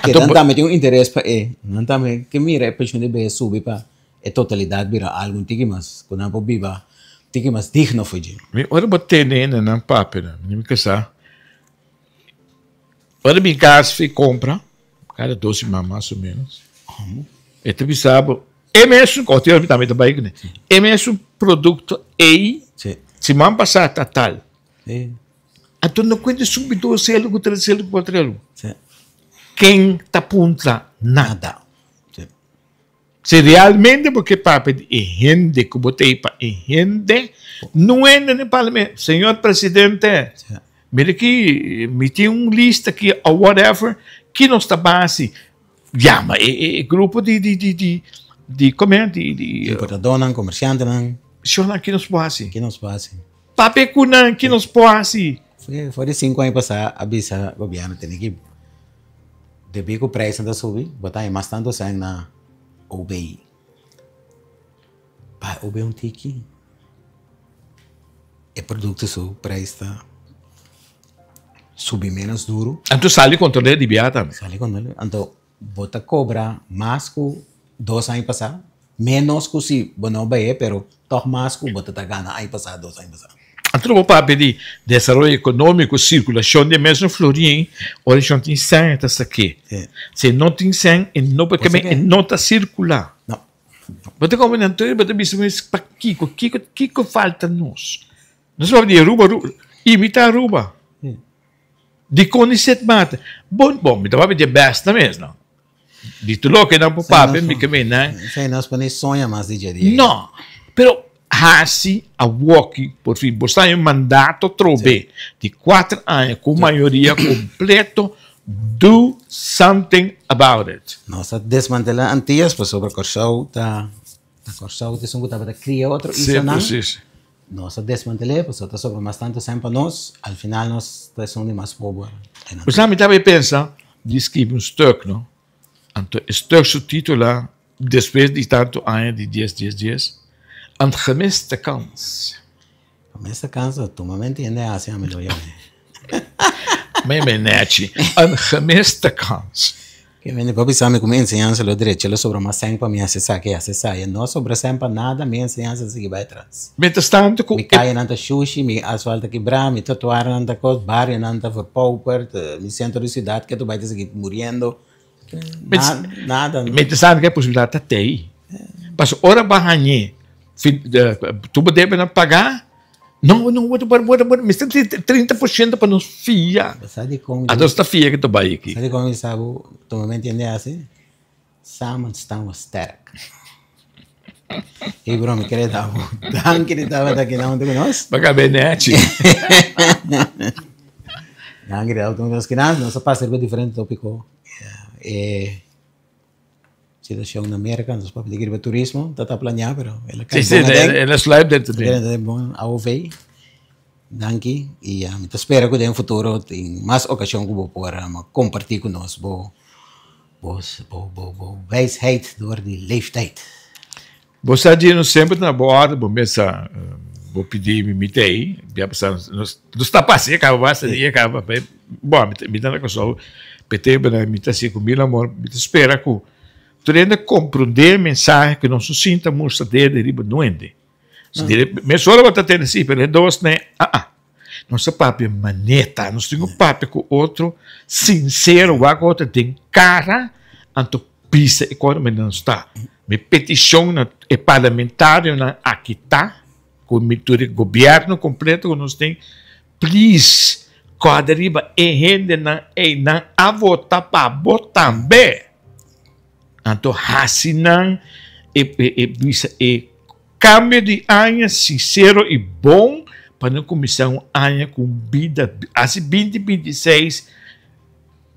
Ke nan tambe tin un interes pa e, nan tambe ke mira e pensioen di bes subi pa e totalidat bira algu un tiki mas ku nan por biba tiki mas digno for dje. Mi ora bo tene hendenan papia nan, mi ke sa. Ora mi kas fi kompra, kada dos siman mas o menos, e ta bisa bo, e mesun, otro mi tambe ta bai kuné, e mesun produkto ei, siman pasá ta tal. Anto no kuenta subi dos selu ku tres selu ku kuatro selu. Ken ta puntra? Nada. Si realmente bo ke papia di e hende ku bo ta ei pa e hende, no hende den parlamento. Señor presidente, mira aki, mi tin un lista aki o whatever, ki nos ta basi? Yama e grupo di di di di di kome di di Importadónan, komershantenan. Shornan, ki nos por hasi? Ki nos por hasi? Papia ku nan, ki nos por hasi? For di sinku aña pasá a bisa gobièrnu tene ki. Debí ku preisnan ta subi, bo ta haña mas tantu sèn na OBI. Paga OBI un tiki, e produkto su preis ta subi ménos duru. Anto sali kontrolé di bia tambe. Sali kontrolé. Anto bo ta kobra mas ku dos aña pasá. Menos ku si bo no bai e, pero tòg mas ku bo ta ta gana aña pasá, dos aña pasá. Anto bo papia di desaroyo ekonómiko, sirkulashon di e mesun florin, ora e tin sèn e ta sak'é. Si e no tin sèn e no por keme, e no ta sirkulá. No. Bo ta komprende? Anto bo ta bisa mes pakiko, kiko, kiko falta nos? Nos papia di Aruba, Aruba, imita Aruba. Dikon di Sint Maarten? Bon, bon, mi ta papia di e bèsta mes no. Di tur loke nan por papia mi ke mi nan. Esei nos por ni soña mas di dje di. No, pero hasi awoki por fin bo sta den mandato trobe di kuater aña ku mayoria kompleto do something about it. Nos a desmantelá Antillas pasobra Kòrsou ta Kòrsou ta esun ku tabata kria otro islanan. Si, presis. Nos a desmantel'é pasobra ta sobra mas tantu sèn pa nos, al final nos ta esun di mas pober. Bo sa mi tabata pensa di skibi un stuk no, anto e stuk su titula despues di tantu aña di dies dies dies, Een gemiste kans. Gemiste kans, tuma mi entiende hasi ami lo yama. Mi mi nechi. Een gemiste kans. Ke mende pa bisa mi ku mi enseñansa lo drecha lo sobra mas sèn pa mi hasi esaki hasi esaya. No sobra sèn pa nada, mi enseñansa ta sigui bai atras. Mientras tanto ku Mi kayanan ta shushi, mi asfalt ta kibrá, mi trotuarnan ta kos, barionan ta verpauperd, mi sentro di siudat ke ta bai ta sigui muriendo. Nada. Mientras tanto ku e posibilidat ta tei. Pasobra ora bo a hañ'é, tur bo debenan pagá. No, no, bo bo bo mester tin 30% pa nos fia. Sa di kon. Anto ta fia ki ta bai aki. Sa di kon mi sa bo tuma mi entiende asi? Samen staan we sterk. Hey bro, mi kere da bo danki di tabata aki nan huntu ku nos. Baka be nechi. Danki di tabata huntu ku nos kinan. Nos a pasa riba diferente topiko. E Situacion na Merca, nos papia di riba turismo, ta ta planea, pero el a kai bon aden. El a sluip dentro den. Bon AOV. Danki y mi ta spera cu den futuro tin mas ocasion cu bo por comparti cu nos bo bo bo bo wijsheid door di leeftijd. Bo sa Gino, semper ta na bo orde, bo mesa bo pidi mi, mi ta ei, bia pasa nos nos ta pasa e kaba basta dia kaba, bo mi ta na Kòrsou p'e tempu mi ta hasi ku mil amor, mi ta spera ku tur hende komprondé e mensahe ku nos no sinta mustra dede riba nuende. Mesora bo ta tende si, pero e dos ne aa. Nos ta papia maneta, nos tin ku papia ku otro sinsero, wak otro den kara, anto bisa e kos manera nos ta. Mi petishon na e parlamentarionan aki ta, ku mi tur e gobièrnu kompleto ku nos tin, please kòrda riba e hendenan ei, nan a vota pa bo tambe. Anto hasi nan e e bisa e Kambio di aña sinsero i bon pa no kuminsá un aña ku un bida hasi 2026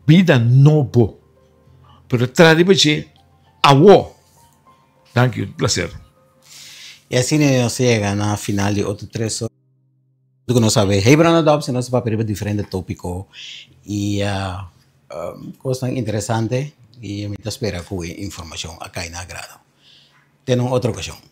bida nobo pero traha riba dje awo. Danki un plaser. I asina nos a yega na final di otro tres ora ku nos a bay Hebron Adoptie nos a papia riba diferente topiko i kosnan interesante i mi ta spera ku e informashon a kai na agrado. Te na un otro okashon.